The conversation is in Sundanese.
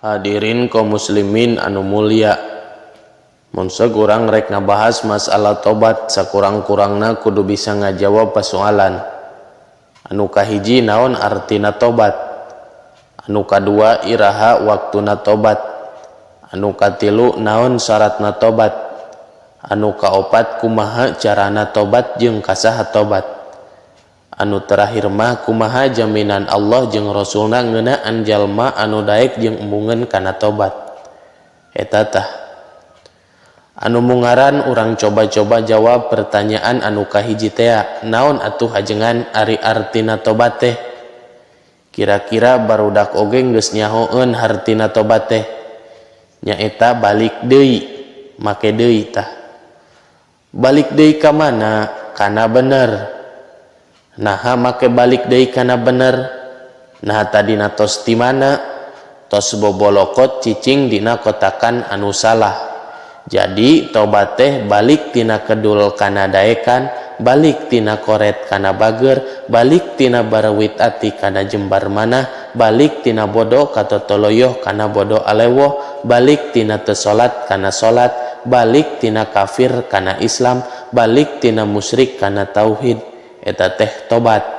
Hadirin kaum muslimin anu mulia, mun urang rek ngabahas masalah tobat, sakurang-kurangna kudu bisa ngajawab persoalan anu kahiji, naon artina tobat? Anu kadua, iraha waktuna tobat? Anu katilu, naon syaratna tobat? Anu kaopat, kumaha carana tobat jeung kasaha tobat? Anu terakhir mah, kumaha jaminan Allah jeung Rasulna ngeunaan jalma anu daek jeung embungeun kana tobat eta? Tah, anu mungaran urang coba-coba jawab pertanyaan anu kahiji tea, naon atuh ajengan ari artina tobat teh? Kira-kira barudak oge geus nyahoeun hartina tobat teh, nyaeta balik deui, make deui. Tah, balik deui ka mana? Kana bener. Nah, make balik deui kana bener? Nah, tadi tos di mana? Tos bobolokot, cicing dina kotakan anu salah. Jadi tobat teh balik tina kedul kana daekan, balik tina koret kana bager, balik tina barawit ati kana jembar mana, balik tina bodo ka totoloyoh kana bodo alewoh, balik tina teu salat kana salat, balik tina kafir kana Islam, balik tina musyrik kana tauhid. Eta teh tobat.